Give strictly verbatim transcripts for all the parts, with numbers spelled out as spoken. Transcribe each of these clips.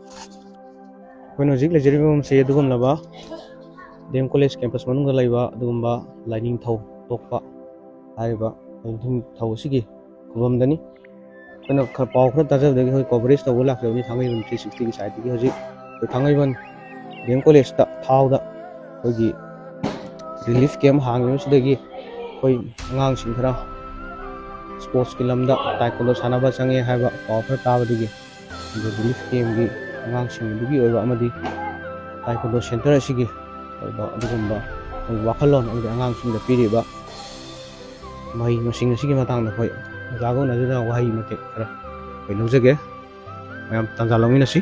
ꯑꯩꯈꯣꯏꯅ ꯍꯧꯖꯤꯛ ꯂꯩꯖꯔꯤꯕ ꯃꯐꯝꯁꯤ ꯑꯗꯨꯒꯨꯝꯂꯕ ꯗꯤ ꯑꯦꯝ ꯀꯣꯂꯦꯖ ꯀꯦꯝꯄꯁ ꯃꯅꯨꯡꯗ ꯂꯩꯕ ꯑꯗꯨꯒꯨꯝꯕ ꯂꯥꯏꯅꯤꯡꯊꯧ ꯊꯣꯛꯄ ꯍꯥꯏꯔꯤꯕ ꯂꯥꯏꯅꯤꯡꯊꯧ ꯑꯁꯤꯒꯤ ꯈꯨꯕꯝꯗꯅꯤ꯫ ꯑꯩꯈꯣꯏꯅ ꯈꯔ, ꯄꯥꯎ ꯈꯔ ꯇꯥꯖꯕꯗꯒꯤ ꯑꯩꯈꯣꯏ ꯀꯣꯚꯔꯦꯖ ꯇꯧꯕ ꯂꯥꯛꯆꯕꯅꯤ ꯊꯥꯡꯃꯩꯕꯟ ꯊ꯭ꯔꯤ ꯁꯤꯛꯁꯇꯤꯒꯤ ꯁꯥꯏꯠꯇꯒꯤ꯫ ꯍꯧꯖꯤꯛ ꯑꯩꯈꯣꯏ ꯊꯥꯡꯃꯩꯕꯟ ꯗꯤ ꯑꯦꯝ ꯀꯣꯂꯦꯖꯇ ꯊꯥꯎꯗ ꯑꯩꯈꯣꯏꯒꯤ ꯔꯤꯂꯤꯐ ꯀꯦꯝ ꯍꯥꯡꯉꯤꯕꯁꯤꯗꯒꯤ ꯑꯩꯈꯣꯏ ꯑꯉꯥꯡꯁꯤꯡ ꯈꯔ ꯁ꯭ꯄꯣꯔꯠꯁꯀꯤ ꯂꯝꯗ ꯇꯥꯏꯀꯣꯟꯗꯣ ꯁꯥꯟꯅꯕ ꯆꯪꯉꯦ ꯍꯥꯏꯕ ꯄꯥꯎ ꯈꯔ ꯇꯥꯕꯗꯒꯤ ꯑꯗꯨ ꯔꯤꯂꯤꯐ ꯀꯦꯝꯒꯤ ꯑꯉꯥꯡꯁꯤꯡ ꯑꯗꯨꯒꯤ ꯑꯣꯏꯕ ꯑꯃꯗꯤ ꯇꯥꯏꯀꯣꯟꯗꯣ ꯁꯦꯟꯇꯔ ꯑꯁꯤꯒꯤ ꯑꯣꯏꯕ ꯑꯗꯨꯒꯨꯝꯕ ꯑꯩꯈꯣꯏ ꯋꯥꯈꯜꯂꯣꯟ ꯑꯃꯗꯤ ꯑꯉꯥꯡꯁꯤꯡꯗ ꯄꯤꯔꯤꯕ ꯃꯍꯩ ꯃꯁꯤꯡ ꯑꯁꯤꯒꯤ ꯃꯇꯥꯡꯗ ꯑꯩꯈꯣꯏ ꯑꯣꯖꯥꯒ ꯎꯅꯗꯨꯅ ꯋꯥꯍꯩ ꯃꯇꯦꯛ ꯈꯔ ꯑꯩꯈꯣꯏ ꯂꯧꯖꯒꯦ꯫ ꯃꯌꯥꯝ ꯇꯥꯟꯖꯥ ꯂꯧꯃꯤꯟꯅꯁꯤ꯫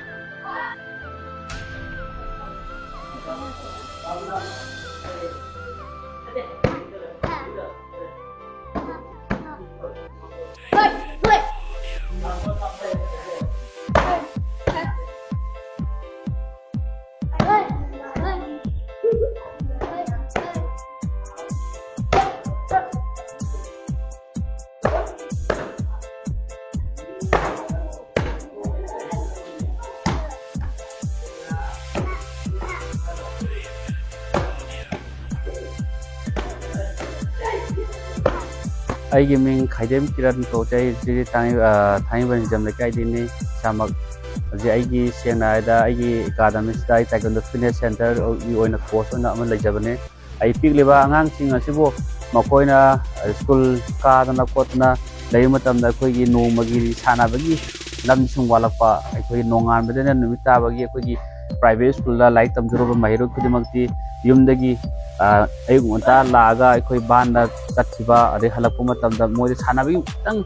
ꯑꯩꯒꯤ ꯃꯤꯡ ꯈꯥꯏꯗꯦꯝ ꯀꯤꯔꯟ ꯀꯧꯖꯩ꯫ ꯑꯩ ꯍꯧꯖꯤꯛ ꯊꯥꯡꯃꯩ-, ꯑ, ꯊꯥꯡꯃꯩꯕꯟ ꯍꯤꯖꯝ ꯂꯩꯀꯥꯏꯗꯒꯤꯅꯤ꯫ ꯏꯁꯥꯃꯛ ꯍꯧꯖꯤꯛ ꯑꯩꯒꯤ, ꯁꯦꯡꯅ ꯍꯥꯏꯔꯕꯗ, ꯑꯩꯒꯤ ꯑꯦꯀꯥꯗꯃꯤꯁꯤꯗ ꯑꯩ ꯇꯥꯏꯀꯣꯟꯗꯣ ꯐꯤꯠꯅꯦꯁ ꯁꯦꯟꯇꯔꯒꯤ ꯑꯣꯏꯅ ꯀꯣꯆ ꯑꯣꯏꯅ ꯑꯃ ꯂꯩꯖꯕꯅꯦ꯫ ꯑꯩ ꯄꯤꯛꯂꯤꯕ ꯑꯉꯥꯡꯁꯤꯡ ꯑꯁꯤꯕꯨ ꯃꯈꯣꯏꯅ ꯁ꯭ꯀꯨꯜ ꯀꯥꯗꯅ ꯈꯣꯠꯇꯅ ꯂꯩꯕ ꯃꯇꯝꯗ ꯑꯩꯈꯣꯏꯒꯤ ꯅꯣꯡꯃꯒꯤ ꯁꯥꯟꯅꯕꯒꯤ ꯂꯝꯁꯤꯡ ꯋꯥꯠꯂꯛꯄ, ꯑꯩꯈꯣꯏꯒꯤ ꯅꯣꯡꯉꯥꯟꯕꯗꯩꯅ ꯅꯨꯃꯤꯠ ꯇꯥꯕꯒꯤ ꯑꯩꯈꯣꯏꯒꯤ ꯄ꯭ꯔꯥꯏꯚꯦꯠ ꯁ꯭ꯀꯨꯜꯗ ꯂꯥꯏꯔꯤꯛ ꯇꯝꯖꯔꯨꯕ ꯃꯍꯩꯔꯣꯏ ꯈꯨꯗꯤꯡꯃꯛꯇꯤ ꯌꯨꯝꯗꯒꯤ, ꯑ, ꯑꯌꯨꯛ ꯉꯟꯇꯥ ꯂꯥꯛꯑꯒ ꯑꯩꯈꯣꯏ ꯚꯥꯟꯗ ꯆꯠꯈꯤꯕ, ꯑꯗꯩ ꯍꯜꯂꯛꯄ ꯃꯇꯝꯗ ꯃꯣꯏꯗ ꯁꯥꯟꯅꯕꯒꯤ ꯈꯤꯇꯪ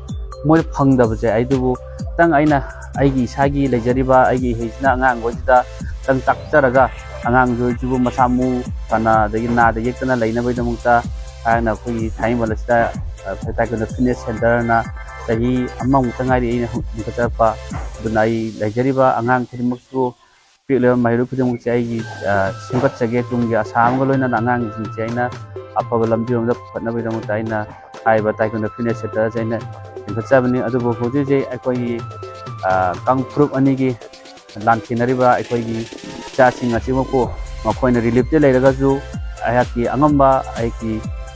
ꯃꯣꯏꯗ ꯐꯪꯗꯕꯁꯦ, ꯑꯩꯗꯨꯕꯨ ꯈꯤꯇꯪ ꯑꯩꯅ ꯑꯩꯒꯤ ꯏꯁꯥꯒꯤ ꯂꯩꯖꯔꯤꯕ ꯑꯩꯒꯤ ꯏꯍꯩꯁꯤꯅ ꯑꯉꯥꯡꯈꯣꯏꯁꯤꯗ ꯈꯤꯇꯪ ꯇꯥꯛꯆꯔꯒ ꯑꯉꯥꯡꯈꯣꯏꯁꯤꯕꯨ ꯃꯁꯥ ꯃꯎ ꯐꯅ ꯑꯗꯒꯤ ꯅꯥꯗ ꯌꯦꯛꯇꯅ ꯂꯩꯅꯕꯒꯤꯗꯃꯛꯇ ꯍꯥꯏꯅ ꯑꯩꯈꯣꯏꯒꯤ ꯊꯥꯡꯃꯩꯕꯟ ꯑꯁꯤꯗ, ꯑ, ꯇꯥꯏꯀꯣꯟꯗꯣ ꯐꯤꯠꯅꯦꯁ ꯁꯦꯟꯇꯔꯅ ꯆꯍꯤ ꯑꯃꯃꯨꯛꯇ ꯉꯥꯏꯔꯤ ꯑꯩꯅ ꯂꯤꯡꯈꯠꯆꯔꯛꯄ꯫ ꯑꯗꯨꯅ ꯑꯩ ꯂꯩꯖꯔꯤꯕ ꯑꯉꯥꯡ ꯈꯨꯗꯤꯡꯃꯛꯁꯨ, ꯄꯤꯛꯂꯤꯕ ꯃꯍꯩꯔꯣꯏ ꯈꯨꯗꯤꯡꯃꯛꯁꯦ ꯑꯩꯒꯤ, ꯑ, ꯁꯦꯝꯒꯠꯆꯒꯦ꯫ ꯇꯨꯡꯒꯤ ꯑꯁꯥ ꯑꯃꯒ ꯂꯣꯏꯅꯅ ꯑꯉꯥꯡꯁꯤꯡꯁꯦ ꯑꯩꯅ ꯑꯐꯕ ꯂꯝꯕꯤꯔꯣꯝꯗ ꯄꯨꯈꯠꯅꯕꯒꯤꯗꯃꯛꯇ ꯑꯩꯅ ꯍꯥꯏꯔꯤꯕ ꯇꯥꯏꯀꯣꯟꯗꯣ ꯐꯤꯠꯅꯦꯁ ꯁꯦꯟꯇꯔꯁꯦ ꯑꯩꯅ ꯂꯤꯡꯈꯠꯆꯕꯅꯤ꯫ ꯑꯗꯨꯕꯨ ꯍꯧꯖꯤꯛ ꯍꯧꯖꯤꯛ ꯑꯩꯈꯣꯏꯒꯤ, ꯑ, ꯀꯥꯡ ꯐꯨꯔꯨꯞ ꯑꯅꯤꯒꯤ ꯂꯥꯟꯊꯦꯡꯅꯔꯤꯕ ꯑꯩꯈꯣꯏꯒꯤ ꯏꯆꯥꯁꯤꯡ ꯑꯁꯤꯃꯛꯄꯨ ꯃꯈꯣꯏꯅ ꯔꯤꯂꯤꯐꯇ ꯂꯩꯔꯒꯁꯨ ꯑꯩꯍꯥꯛꯀꯤ ꯑꯉꯝꯕ ꯑꯩꯒꯤ,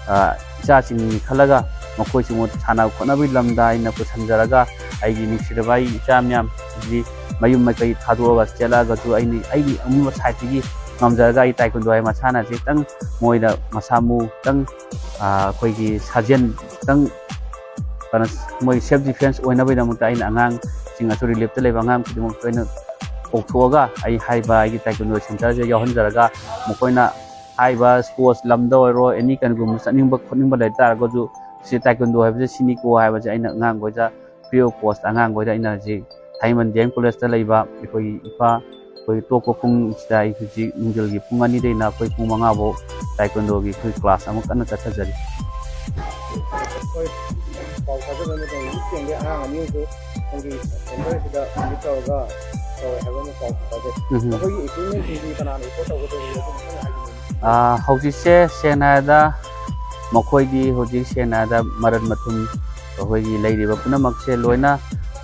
ꯑ, ꯏꯆꯥꯁꯤꯡꯅꯤ ꯈꯜꯂꯒ ꯃꯈꯣꯏꯁꯤꯡꯕꯨ ꯁꯥꯟꯅ ꯈꯣꯠꯅꯕꯒꯤ ꯂꯝꯗ ꯑꯩꯅ ꯄꯨꯁꯤꯟꯖꯔꯒ ꯑꯩꯒꯤ ꯅꯨꯡꯁꯤꯔꯕ ꯑꯩ ꯏꯆꯥ ꯃꯌꯥꯝ ꯑꯁꯤꯗꯤ ꯃꯌꯨꯝ ꯃꯀꯩ ꯊꯥꯗꯣꯛꯑꯒ ꯆꯦꯜꯂꯛꯑꯒꯁꯨ ꯑꯩꯅ ꯑꯩꯒꯤ ꯑꯉꯝꯕ ꯁꯥꯏꯠꯇꯒꯤ ꯉꯝꯖꯔꯒ ꯑꯩ ꯇꯥꯏꯀꯨꯟꯗꯣ ꯍꯥꯏꯕ ꯃꯁꯥꯟꯅꯁꯦ ꯈꯤꯇꯪ ꯃꯣꯏꯗ ꯃꯁꯥ ꯃꯎ ꯈꯤꯇꯪ, ꯑ, ꯑꯩꯈꯣꯏꯒꯤ ꯁꯥꯖꯦꯜ ꯈꯤꯇꯪ ꯀꯩꯅꯣ, ꯃꯣꯏ ꯁꯦꯜꯐ ꯗꯤꯐꯦꯟꯁ ꯑꯣꯏꯅꯕꯒꯤꯗꯃꯛꯇ ꯑꯩꯅ ꯑꯉꯥꯡꯁꯤꯡ ꯑꯁꯨ ꯔꯤꯂꯤꯐꯇ ꯂꯩꯕ ꯑꯉꯥꯡ ꯈꯨꯗꯤꯡꯃꯛꯇ ꯑꯩꯅ ꯀꯧꯊꯣꯛꯑꯒ ꯑꯩ ꯍꯥꯏꯔꯤꯕ ꯑꯩꯒꯤ ꯇꯥꯏꯀꯨꯟꯗꯣ ꯁꯦꯟꯇꯔꯁꯦ ꯌꯥꯎꯍꯟꯖꯔꯒ ꯃꯈꯣꯏꯅ ꯍꯥꯏꯔꯤꯕ ꯁ꯭ꯄꯣꯔꯠꯁ ꯂꯝꯗ ꯑꯣꯏꯔꯣ ꯑꯦꯅꯤ ꯀꯔꯤꯒꯨꯝꯕ ꯆꯠꯅꯤꯡꯕ ꯈꯣꯠꯅꯤꯡꯕ ꯂꯩ ꯇꯥꯔꯒꯁꯨ ꯁꯤ ꯇꯥꯏꯀꯨꯟꯗꯣ ꯍꯥꯏꯕꯁꯦ ꯁꯤꯅꯤꯀꯣ ꯍꯥꯏꯕꯁꯦ ꯑꯩꯅ ꯑꯉꯥꯡꯈꯣꯏꯗ ꯐ꯭ꯔꯤ ꯑꯣꯐ ꯀꯣꯁꯇ ꯑꯉꯥꯡꯈꯣꯏꯗ ꯑꯩꯅ ꯍꯧꯖꯤꯛ ꯊꯥꯏꯃꯟ ꯗꯤ ꯑꯦꯝ ꯀꯣꯂꯦꯖꯇ ꯂꯩꯕ ꯑꯩꯈꯣꯏꯒꯤ ꯏꯄꯥ ꯑꯩꯈꯣꯏ ꯇꯣꯛꯄ ꯄꯨꯡꯁꯤꯗ ꯑꯩ ꯍꯧꯖꯤꯛ ꯅꯨꯡꯊꯤꯜꯒꯤ ꯄꯨꯡ ꯑꯅꯤꯗꯩꯅ ꯑꯩꯈꯣꯏ ꯄꯨꯡ ꯃꯉꯥ ꯐꯥꯎ ꯇꯥꯏꯀꯨꯟꯗꯣꯒꯤ ꯑꯩꯈꯣꯏ ꯀ꯭ꯂꯥꯁ ꯑꯃꯨꯛ ꯀꯟꯅ ꯆꯠꯊꯖꯔꯤ꯫ ꯑꯩꯈꯣꯏ ꯄꯥꯎ ꯊꯥꯖꯕ ꯃꯇꯝꯗ ꯍꯧꯖꯤꯛ ꯊꯦꯡꯗꯦ ꯑꯉꯥꯡ ꯑꯅꯤ ꯑꯃꯁꯨ ꯅꯪꯒꯤ ꯁꯦꯟꯇꯔꯁꯤꯗ ꯑꯦꯗꯃꯤꯠ ꯇꯧꯔꯒ ꯇꯧꯋꯦ ꯍꯥꯏꯕ ꯑꯃ ꯄꯥꯎ ꯇꯥꯖꯩ꯫ ꯎꯝ꯫ ꯃꯈꯣꯏꯒꯤ ꯏꯀ꯭ꯋꯤꯞꯃꯦꯟꯁꯤꯡꯗꯤ ꯀꯅꯥꯅ ꯔꯤꯄꯣꯔꯠ ꯇꯧꯒꯗꯒꯦ ꯑꯗꯨꯝ ꯈꯤꯇꯪ ꯍꯥꯏꯕꯤꯌꯨꯅꯦ꯫ ꯑꯥ, ꯍꯧꯖꯤꯛꯁꯦ ꯁꯦꯡꯅ ꯍꯥꯏꯔꯕꯗ ꯃꯈꯣꯏꯒꯤ ꯍꯧꯖꯤꯛ ꯁꯦꯡꯅ ꯍꯥꯏꯔꯕꯗ ꯃꯔꯟ ꯃꯊꯨꯝ ꯑꯩꯈꯣꯏꯒꯤ ꯂꯩꯔꯤꯕ ꯄꯨꯝꯅꯃꯛꯁꯦ ꯂꯣꯏꯅ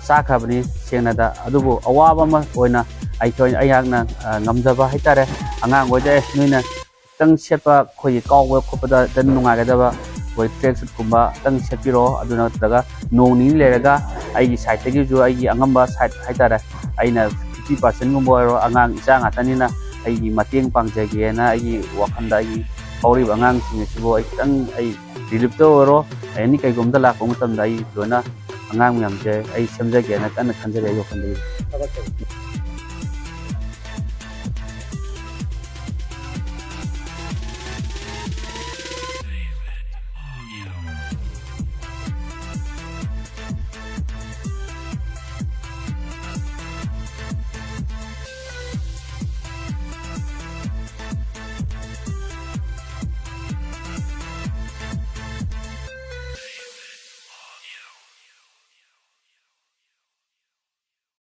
ꯆꯥꯈ꯭ꯔꯕꯅꯤ ꯁꯦꯡꯅꯗ꯫ ꯑꯗꯨꯕꯨ ꯑꯋꯥꯕ ꯑꯃ ꯑꯣꯏꯅ ꯑꯩꯈꯣꯏ, ꯑꯩꯍꯥꯛꯅ, ꯑ, ꯉꯝꯖꯕ ꯍꯥꯏꯇꯥꯔꯦ, ꯑꯉꯥꯡꯈꯣꯏꯗ, "ꯑꯦ, ꯅꯣꯏꯅ ꯈꯤꯇꯪ ꯁꯦꯠꯄ ꯑꯩꯈꯣꯏꯒꯤ ꯀꯥꯎꯕ ꯈꯣꯠꯄꯗ ꯈꯤꯇꯪ ꯅꯨꯡꯉꯥꯏꯒꯗꯕ ꯑꯩꯈꯣꯏ ꯇ꯭ꯔꯦꯛ ꯁꯨꯠꯀꯨꯝꯕ ꯈꯤꯇꯪ ꯁꯦꯠꯄꯤꯔꯛꯑꯣ, ꯑꯗꯨ ꯅꯠꯇ꯭ꯔꯒ ꯅꯣꯡ ꯅꯤꯅꯤ ꯂꯩꯔꯒ ꯑꯩꯒꯤ ꯁꯥꯏꯠꯇꯒꯤꯁꯨ ꯑꯩꯒꯤ ꯑꯉꯝꯕ ꯁꯥꯏꯠ ꯍꯥꯏꯇꯥꯔꯦ, ꯑꯩꯅ ꯐꯤꯐꯇꯤ ꯄꯥꯔꯁꯦꯟꯒꯨꯝꯕ ꯑꯣꯏꯔꯣ, ꯑꯉꯥꯡ ꯏꯆꯥ ꯉꯥꯛꯇꯅꯤꯅ ꯑꯩꯒꯤ ꯃꯇꯦꯡ ꯄꯥꯡꯖꯒꯦꯅ ꯑꯩꯒꯤ ꯋꯥꯈꯜꯗ ꯑꯩꯒꯤ ꯍꯧꯔꯤꯕ ꯑꯉꯥꯡꯁꯤꯡ ꯑꯁꯤꯕꯨ ꯑꯩ ꯈꯤꯇꯪ ꯑꯩ ꯔꯤꯂꯤꯐꯇ ꯑꯣꯏꯔꯣ, ꯑꯦꯅꯤ ꯀꯩꯒꯨꯝꯕꯗ ꯂꯥꯛꯄ ꯃꯇꯝꯗ ꯑꯩ ꯂꯣꯏꯅ ꯑꯉꯥꯡ ꯃꯌꯥꯝꯁꯦ ꯑꯩ ꯁꯦꯝꯖꯒꯦꯅ ꯀꯟꯅ ꯈꯟꯖꯔꯤ ꯑꯩ ꯋꯥꯈꯜꯗꯒꯤ"꯫ ꯊꯥꯒꯠꯆꯔꯤ꯫